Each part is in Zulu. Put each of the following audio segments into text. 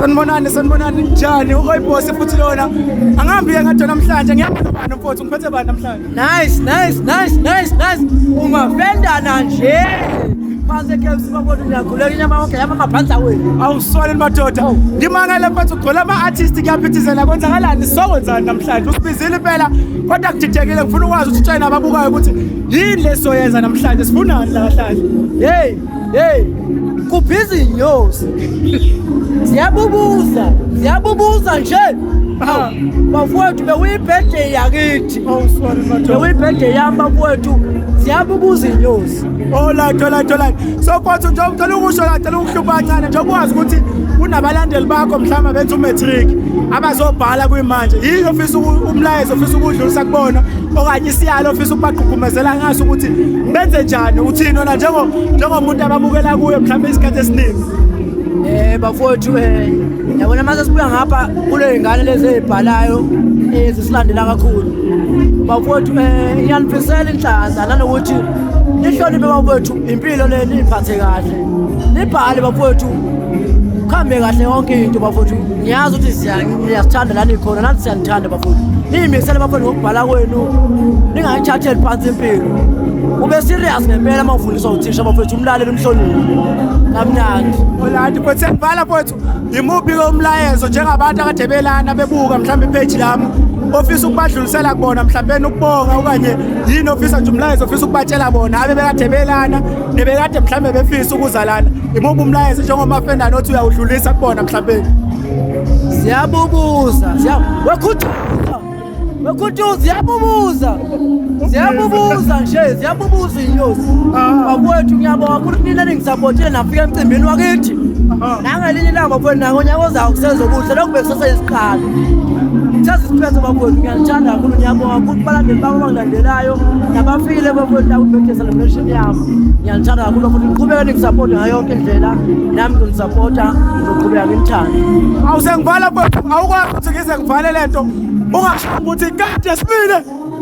Sanibonani, sanibonani, njani? U-Oyboss futhi lona. Angihambi ngadwa namhlanje, ngihamba nobani mfowethu, ngiphethe bani namhlanje? Nice, nice, nice, nice, nice. Ungafendana nje. Phansi eKFC babona uyakhuleka inyama yonke yama maphansi awenu. Awuswaleni madoda. Ngimangele mfowethu ugcwele ama-artist kuyaphithizela kwenzakalani? Sokwenzani namhlanje? Usibizile impela kodwa kudidekile ngifuna ukwazi ukuthi utshele nababukayo ukuthi yini lesoyenza namhlanje sifunani la kahle. Hey, hey. Kubhizi inyosi. Ziyabubuza, ziyabubuza nje. Hawu, bafowethu bekuyibirthday yakithi. Awuswaleni madoda. Bekuyibirthday yami bafowethu. Ziyabubuza inyosi. Alright, alright, alright. So mfowethu nje ngicela ukusho la, ngicela ukuhlupha kancane nje ukwazi ukuthi kunabalandeli bakho mhlawumbe benza umatric abazobhala kuyimanje. Yini ofisa umlayezo ofisa ukudlulisa kubona okanye isiyalo ofisa ukubagqugqumezela ngaso ukuthi benze njani uthini wena njengo njengomuntu ababukela kuye mhlawumbe isikhathi esiningi. Bafowethu yabona mase sibuya ngapha kule ngane lezi ezibhalayo ezisilandela kakhulu. Bafowethu ngiyanifisela inhlanhla nanokuthi nihloniphe bafowethu impilo le niyiphathe kahle. Nibhale bafowethu kuhambe kahle yonke into bafowethu. Ngiyazi ukuthi niyasithanda la nikhona nathi siyanithanda bafowethu. Niyimisele bafowethu ngokubhala kwenu ningayithatheli phansi impilo. Ube serious ngempela uma ufundiswa uthisha bafowethu umlalele umhloniphe. Kamnandi. Alright, mfowethu sengivala mfowethu. Imuphi ke umlayezo njengabantu akade belana bebuka mhlawumbe ipage lami ofisa ukubadlulisela kubona mhlawumbe ukubonga okanye yini ofisa nje umlayezo ofisa ukubatshela bona abe bekade belana nebekade mhlawumbe befisa ukuzalana imuphi umlayezo njengomafendane othi uyawudlulisa kubona mhlawumbe? Ziyabubuza, ziya wekhuthuza. Wekhuthuza ziyabubuza. Ziyabubuza nje, ziyabubuza inyosi. Bafowethu ngiyabonga kakhulu kunina ningisapotile nafika emcimbini wakithi. Nangelinye ilanga bafowethu nangonyaka ozayo kusezokuhle lokhu bekuseseyisiqalo. Kusezisiphetho bafowethu ngiyanithanda kakhulu ngiyabonga kakhulu kubalandeli bami abangilandelayo nabafikile bafowethu la kwi-birthday celebration yami. Ngiyanithanda kakhulu bafowethu niqhubeke ningisapote ngayo yonke indlela nami ngizonisapota ngizoqhubeka nginithande. Awusengivala mfowethu, awukwazi ukuthi ngize ngivale lento ungasho ukuthi kade simile.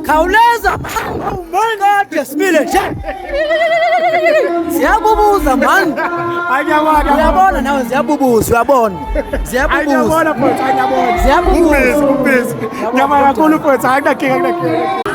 Khawuleza man, kade simile nje. Ziyabubuza man. Hayi ngiyabona. Uyabona nawe ziyabubuza uyabona. Hayi Ziyabubuza. ngiyabona mfowethu, hayi ngiyabona. Ziyabubuza. Ubhizi, ubhizi. Ngiyabonga kakhulu mfowethu, hayi kunakinga, kunakinga.